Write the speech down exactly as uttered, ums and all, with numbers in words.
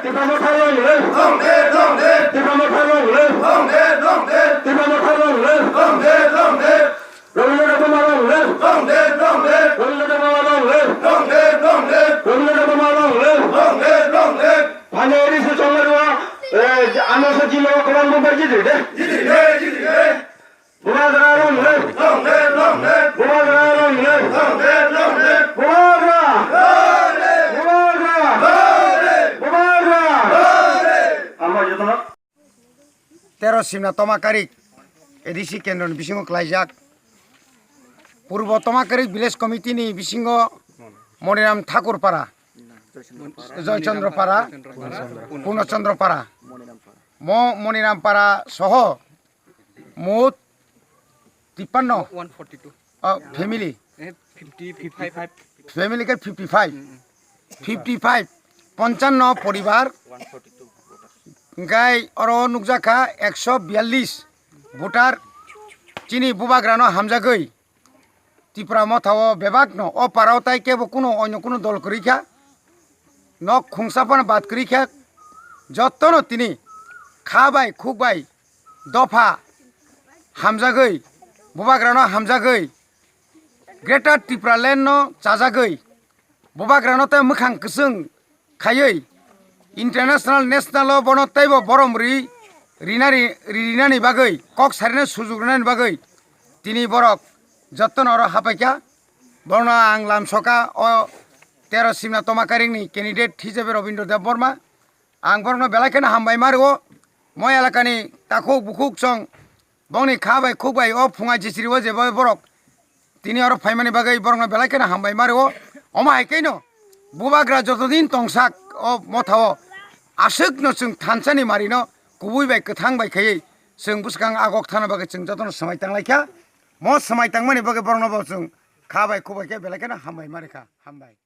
Tipra Motha long live! Tipra Motha long live! Tipra Motha long live! Long live, long live! Rabindra Debbarma long live! Long live, long live! Rabindra Debbarma long live! Long live, long live! Rabindra Debbarma long live! Long live, long live! Phani A D C chongmani o, eh, ano sa jilo kwbang bo bai jidi de. Jidi de, jidi de. Bubagra long live! Long live, long live! Bubagra long live! Long live, long live! Bubagra! Long live! Bubagra! Long live! Bubagra! Long live! Ama jotono. Tero Simna Tomakarik A D C kendroni bisingo klaijak. Purbo Tomakarik Village Committee ni bisingo Moniram Thakur Para, Joychandra Para, Purno Chandra Para. Mo Moniram Para soho mot tippanno, one forty two. Ah, family. Eh, fifty, fifty five. Family ke fifty five. Mm, mm. Fifty five, ponchanno poribar. One forty two voters. Hingkai oro nukjakha ekso biyallis voter chini Bubagrano hamjagwi Tipra Motha o bebakno o parao tai kebo kuno onyo kuno dol kwrwi kha, nok khungsa phano bad kwrwi kha, jotono tini kha bai khuk bai dopha hamjagwi, Bubagrano hamjagwi, Greater Tipraland no chajagwi, Bubagrano tei mwkhang kwchwng khaiwi international, national o bono teibo borom ri rinani, rinani bagwi, kok sarina sujuk rinani bagwi tini borok jotono oro hapaikha. Bono ang lamsoka o tero Simna Tomakarik ni candidate hisabe Robindra Debbarma. Ang borokno belai kheno hambai ma rwo. Mo elakani takhuk bukhuk chwng bongni kha bai khuk bai o phunga jisiri o je bo borok tini oro phaimani bagwi borokno belai kheno hambai ma rwo. Omo hai khe no Bubagra jotodin tongsak o Mothao aswkno chwng thansani marino kubui bai kwthang bai khaiwi chwng bwskang agok thana bagwi chwng jotono swmai tanglaikha. Mo swmai tangmani bagwi borokno bo chwng kha bai khuk bai khe belai kheno hambai ma rwkha. Hambai.